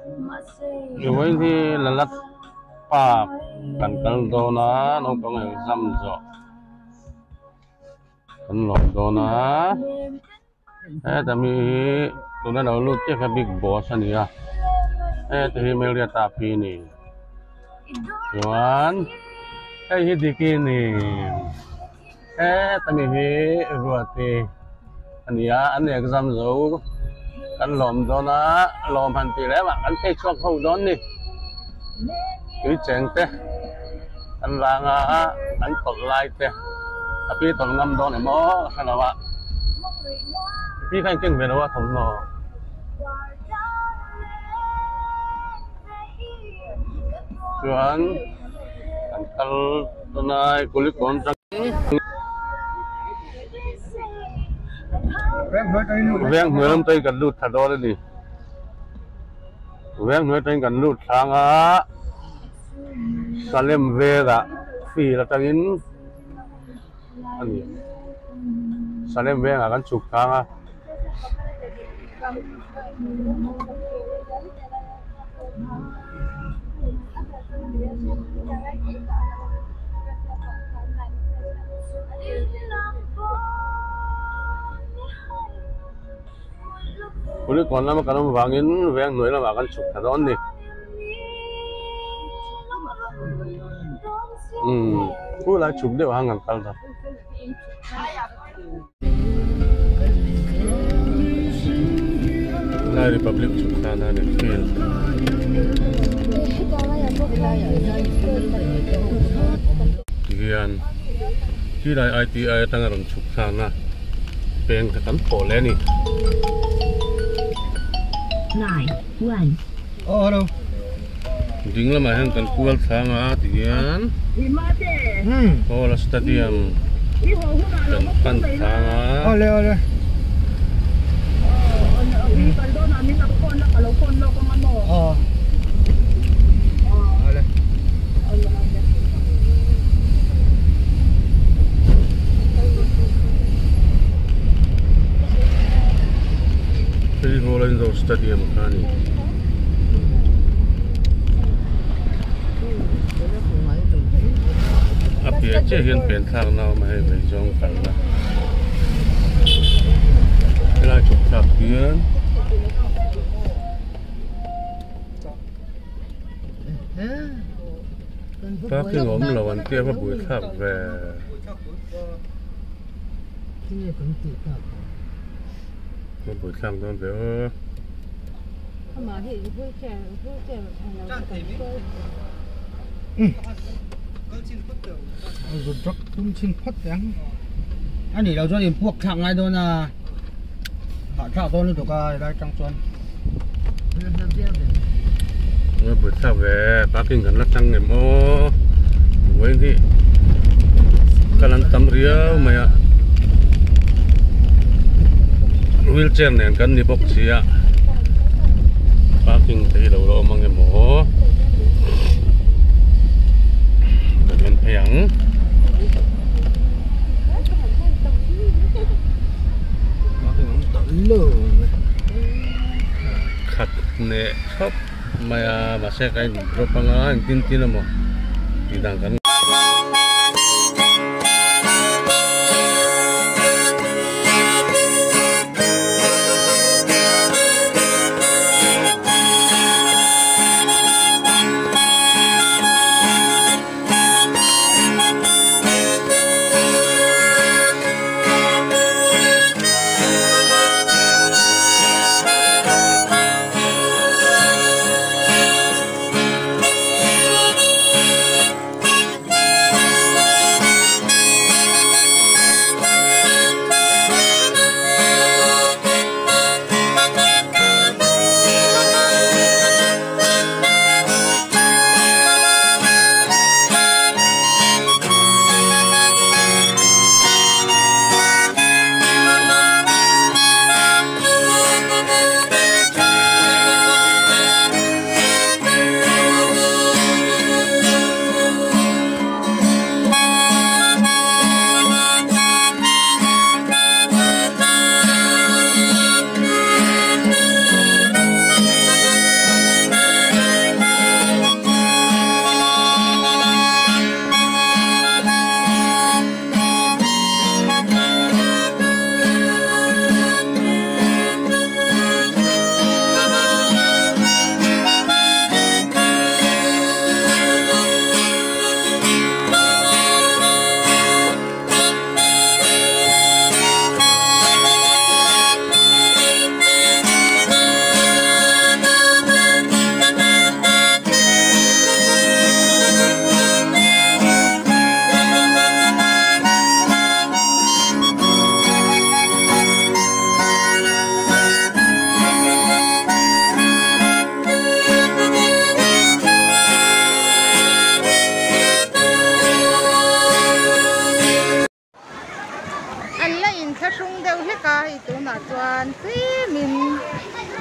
Vawiin hi Lalat Park kan kal dawn a naupang exam zawh kan lawm dawn a heta mi hi tuna lo lut chiah kha big boss a ni a heta hi Marietta pi a ni chuan hei hi Diki a ni heta mi hi Ruati a ni a an exam zo kan lawm dawn a lawm han tih leh mah kan phei chhuak ho dawn a ni tui cheng te an rang a an tawlh lai te a pi tawlh ngam dawn em aw ka hre lo a pi kha engtin ve lo a thawmhnaw. Chuan kan kal dawn a kulikawn veng hnuai lam te kan lut thla dawn a ni veng hnuai atangin kan lut thlang a Salem velah field atangin a ni Salem vengah kan chhuk thlang a. Kulikawn lama kan awm vangin veng hnuai lamah kan chhuk thla dawn a ni. Umm khu lai chhuk deuh ang kan kal ta. Lai Republic chhuk tan a ni field. Tihian khilai ITI atanga rawn chhuk thlakna peng kha kan pawh leh a ni. Ding lamah hian kan kual thlang a tihian Hall Stadium kan pan thlang a. Hei Hall Indoor Stadium kha a ni. A piah chiah hian pen thlak na a awm a hei vei zawng kal na helai chhuk thlak hian parking a awm lo an tia va bui thlak ve. Va bui thlak dawn ve aw. Ani lo chuan in puak thlak ngai dawn a hah thlak dawn lutuk a helai tang chuan Nga bui thlak ve parking kan la tang em aw vawiin hi kal an tam riau mai a wheelchair nen kan ni bawk si a parking te hi lo la awm ang em aw kan en phei ang. Khat neh thap mai a mahse ka in drop anga engtin tin emaw tih dan kan.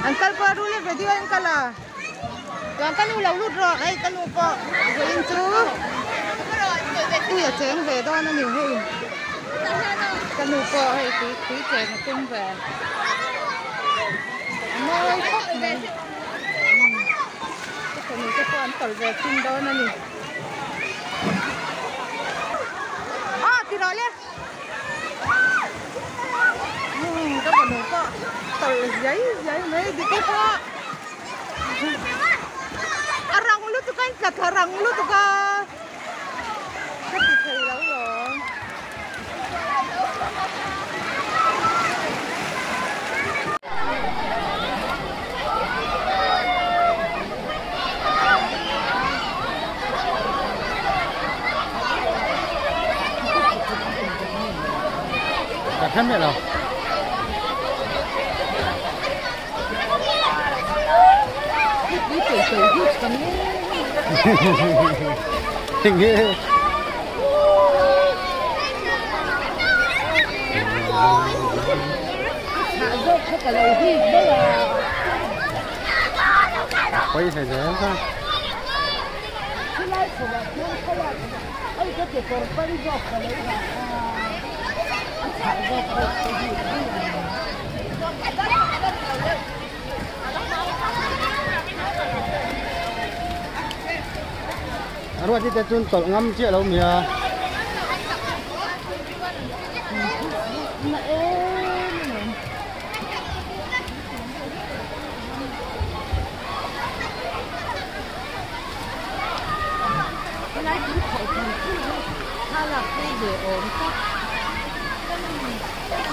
An kal kual rul e video a in kal a. Chuan ka nu lo lut rawh hei ka nu pawh vawiin chu tui a cheng ve dawn a ni hei. Ka nu pawh hei tui tui chen a tum ve. A mawi khawp mai. Ka fanu te pawh an tawlh ve thin dawn a ni. Aw ti rawh le. Ka fanu pawh tawlh zai zai mai dik e pawh. A rang lutuk a in tla thla rang lutuk a. Ka ti thei lo lawm. Ka khem leh lo. Quay thầy thế sao? Ruat te chun tawlh ngam chiah lo nia.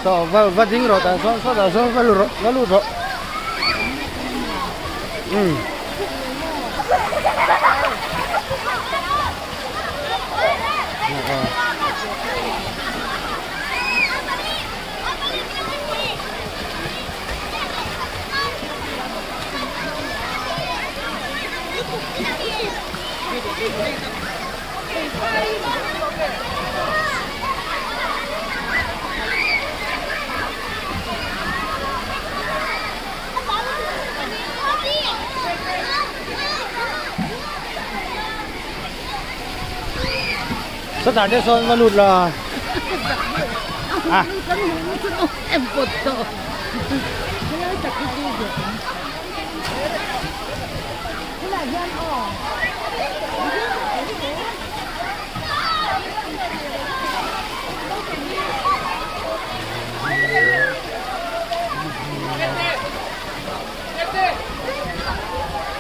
Saw va va ding rawh tah sawn sawtah sawn va lut rawh va lut rawh. Umm. Sawtah te sawn va lut la.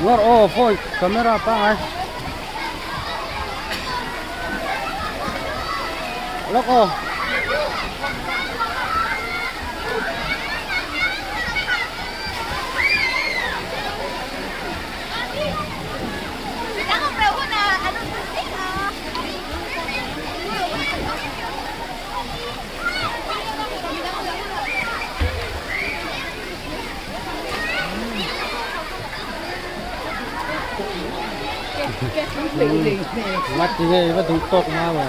Ngawr aw phone camera pangai. Lawk aw. Mắt thì ghê vẫn đúng tộc mà mà.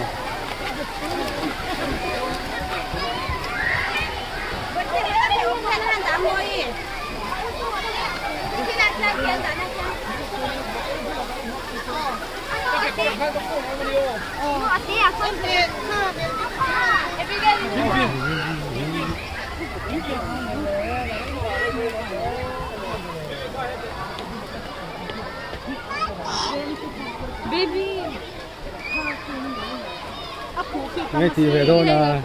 Nghe thì về đâu là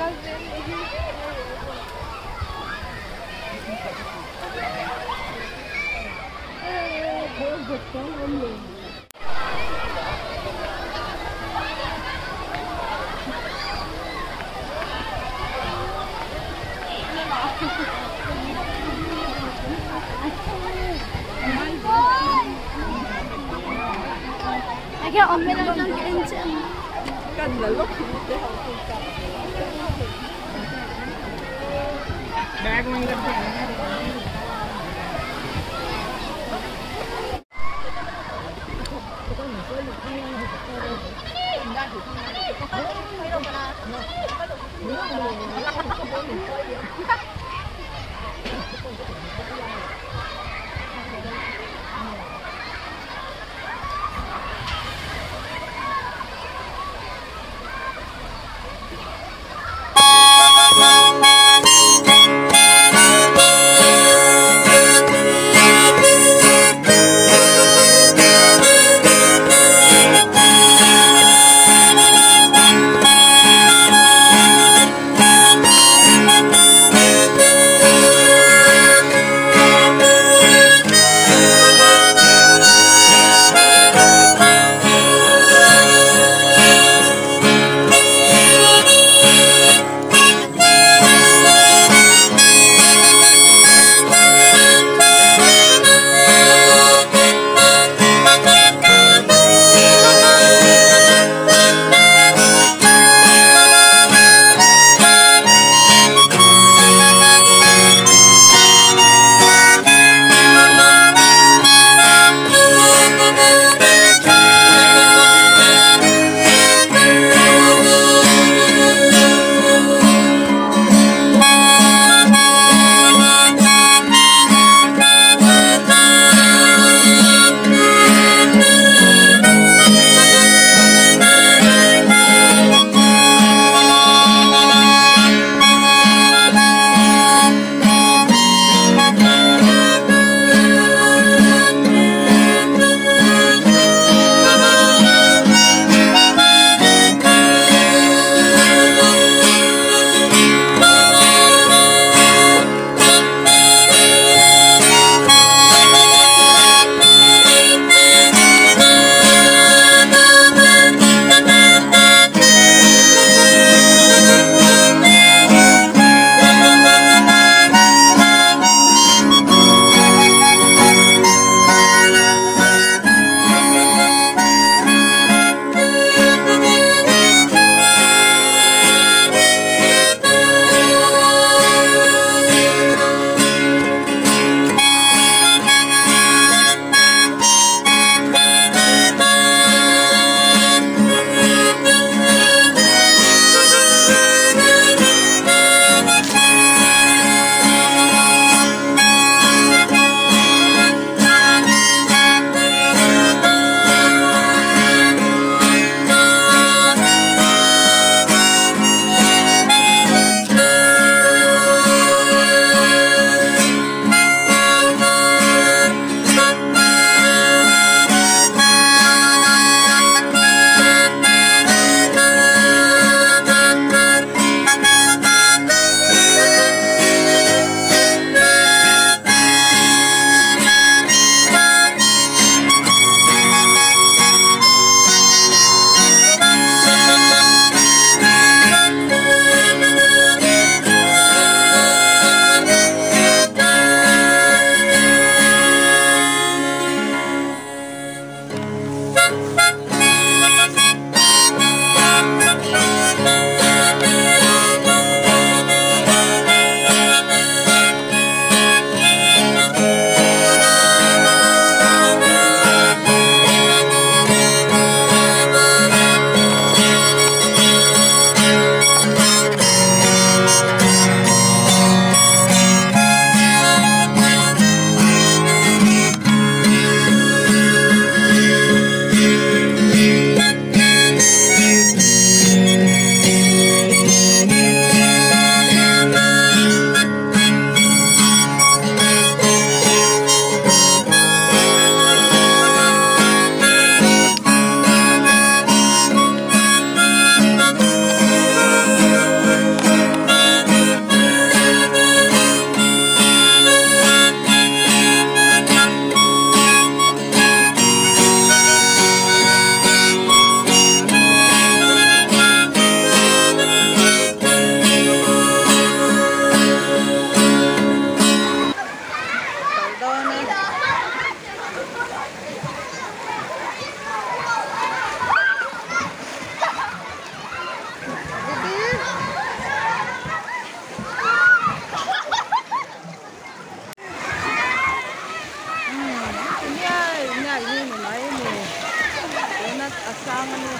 a sang a ni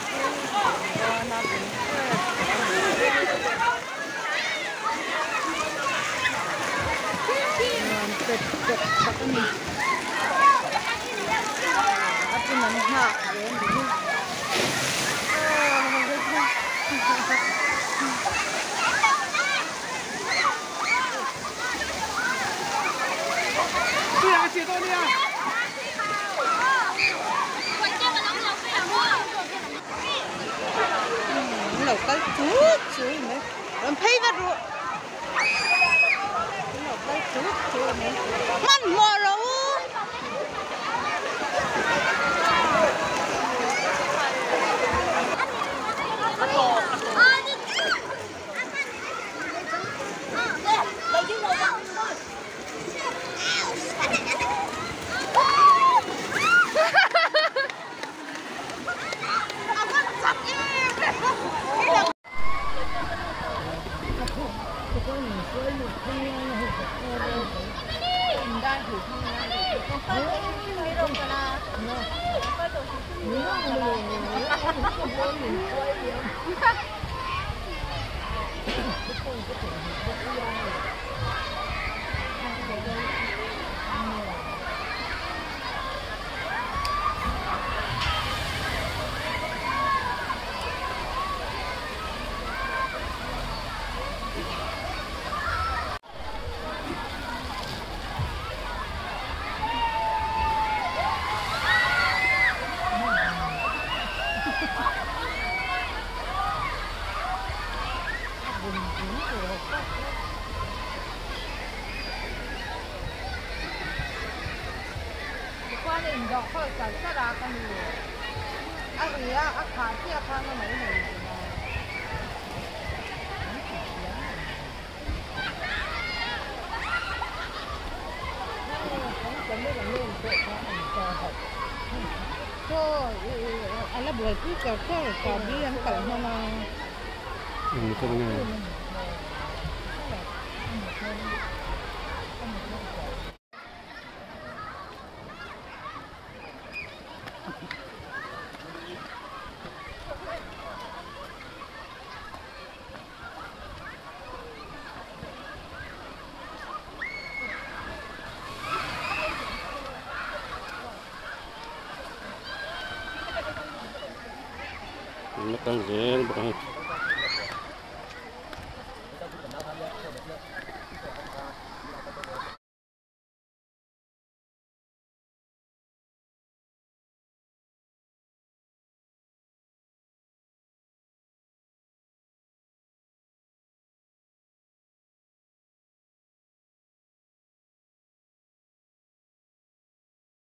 chuan a bul ber nuam pet pet tak a ni a pun an nghak ve a ni An lo kal chut chut mai rawn phei vat ru an lo kal chut chut mai hmanhmawh rawh u. Khuan a indawh khawlh char char a ka nu a ri a a khah chiah khan a mai nei thin a. Chaw a la buaipui char char chahbi an kalh hman a. Kal zel bawk a.